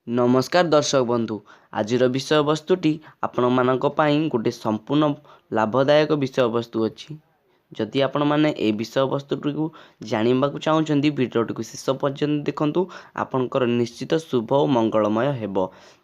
ନମସ୍କାର ଦର୍ଶକ ବନ୍ଧୁ, ଆଜିର ବିଷୟବସ୍ତୁଟି ଆପଣମାନଙ୍କ ପାଇଁ ଗୋଟେ ସମ୍ପୂର୍ଣ୍ଣ ଲାଭଦାୟକ ବିଷୟବସ୍ତୁ ଅଛି। ଯଦି ଆପଣମାନେ ଏହି ବିଷୟବସ୍ତୁଟିକୁ ଜାଣିବାକୁ ଚାହୁଁଛନ୍ତି, ଭିଡ଼ିଓଟିକୁ ଶେଷ ପର୍ଯ୍ୟନ୍ତ ଦେଖନ୍ତୁ, ଆପଣଙ୍କର ନିଶ୍ଚିତ ଶୁଭ ଓ ମଙ୍ଗଳମୟ ହେବ।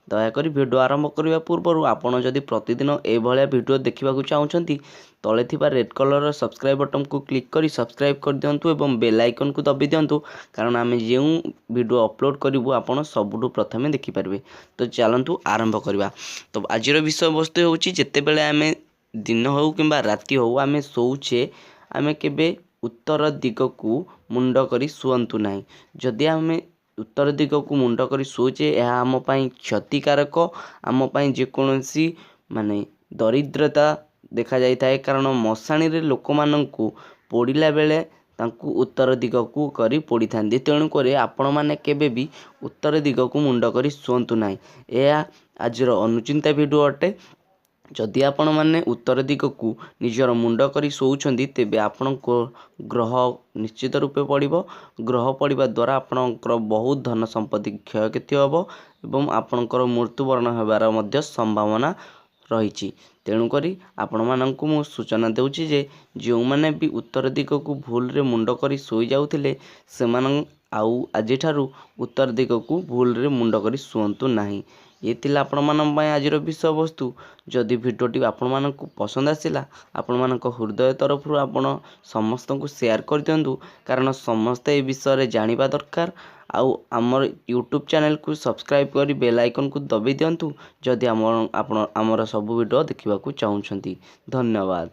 ଦୟାକରି ଭିଡ଼ିଓ ଆରମ୍ଭ କରିବା ପୂର୍ବରୁ ଆପଣ ଯଦି ପ୍ରତିଦିନ ଏଇଭଳିଆ ଭିଡ଼ିଓ ଦେଖିବାକୁ ଚାହୁଁଛନ୍ତି, ତଳେ ଥିବା ରେଡ଼୍ କଲର୍ର ସବସ୍କ୍ରାଇବ୍ ବଟନ୍କୁ କ୍ଲିକ୍ କରି ସବସ୍କ୍ରାଇବ୍ କରିଦିଅନ୍ତୁ ଏବଂ ବେଲ୍ ଆଇକନ୍କୁ ଦବାଇ ଦିଅନ୍ତୁ, କାରଣ ଆମେ ଯେଉଁ ଭିଡ଼ିଓ ଅପଲୋଡ଼ କରିବୁ ଆପଣ ସବୁଠୁ ପ୍ରଥମେ ଦେଖିପାରିବେ। ତ ଚାଲନ୍ତୁ ଆରମ୍ଭ କରିବା। ତ ଆଜିର ବିଷୟବସ୍ତୁ ହେଉଛି, ଯେତେବେଳେ ଆମେ ଦିନ ହେଉ କିମ୍ବା ରାତି ହେଉ ଆମେ ଶୋଉଛେ, ଆମେ କେବେ ଉତ୍ତର ଦିଗକୁ ମୁଣ୍ଡ କରି ଶୁଅନ୍ତୁ ନାହିଁ। ଯଦି ଆମେ ଉତ୍ତର ଦିଗକୁ ମୁଣ୍ଡ କରି ଶୋଉଛେ, ଏହା ଆମ ପାଇଁ କ୍ଷତିକାରକ। ଆମ ପାଇଁ ଯେକୌଣସି ମାନେ ଦରିଦ୍ରତା ଦେଖାଯାଇଥାଏ, କାରଣ ମଶାଣିରେ ଲୋକମାନଙ୍କୁ ପୋଡ଼ିଲା ବେଳେ ତାଙ୍କୁ ଉତ୍ତର ଦିଗକୁ କରି ପୋଡ଼ିଥାନ୍ତି। ତେଣୁକରି ଆପଣମାନେ କେବେ ବି ଉତ୍ତର ଦିଗକୁ ମୁଣ୍ଡ କରି ଶୁଅନ୍ତୁ ନାହିଁ। ଏହା ଆଜିର ଅନୁଚିନ୍ତା ଭିଡ଼ିଓ ଅଟେ। ଯଦି ଆପଣମାନେ ଉତ୍ତର ଦିଗକୁ ନିଜର ମୁଣ୍ଡ କରି ଶୋଉଛନ୍ତି, ତେବେ ଆପଣଙ୍କ ଗ୍ରହ ନିଶ୍ଚିତ ରୂପେ ପଡ଼ିବ। ଗ୍ରହ ପଡ଼ିବା ଦ୍ୱାରା ଆପଣଙ୍କର ବହୁତ ଧନ ସମ୍ପତ୍ତି କ୍ଷୟକ୍ଷତି ହେବ ଏବଂ ଆପଣଙ୍କର ମୃତ୍ୟୁବରଣ ହେବାର ମଧ୍ୟ ସମ୍ଭାବନା ରହିଛି। ତେଣୁକରି ଆପଣମାନଙ୍କୁ ମୁଁ ସୂଚନା ଦେଉଛି ଯେ ଯେଉଁମାନେ ବି ଉତ୍ତର ଦିଗକୁ ଭୁଲରେ ମୁଣ୍ଡ କରି ଶୋଇଯାଉଥିଲେ, ସେମାନେ ଆଉ ଆଜିଠାରୁ ଉତ୍ତର ଦିଗକୁ ଭୁଲରେ ମୁଣ୍ଡ କରି ଶୁଅନ୍ତୁ ନାହିଁ। ଏ ଥିଲା ଆପଣମାନଙ୍କ ପାଇଁ ଆଜିର ବିଷୟବସ୍ତୁ। ଯଦି ଭିଡ଼ିଓଟି ଆପଣମାନଙ୍କୁ ପସନ୍ଦ ଆସିଲା, ଆପଣମାନଙ୍କ ହୃଦୟ ତରଫରୁ ଆପଣ ସମସ୍ତଙ୍କୁ ସେୟାର କରିଦିଅନ୍ତୁ, କାରଣ ସମସ୍ତେ ଏ ବିଷୟରେ ଜାଣିବା ଦରକାର। ଆଉ ଆମର ୟୁଟ୍ୟୁବ୍ ଚ୍ୟାନେଲକୁ ସବସ୍କ୍ରାଇବ୍ କରି ବେଲ୍ ଆଇକନ୍କୁ ଦବାଇ ଦିଅନ୍ତୁ, ଯଦି ଆମ ଆପଣ ଆମର ସବୁ ଭିଡ଼ିଓ ଦେଖିବାକୁ ଚାହୁଁଛନ୍ତି। ଧନ୍ୟବାଦ।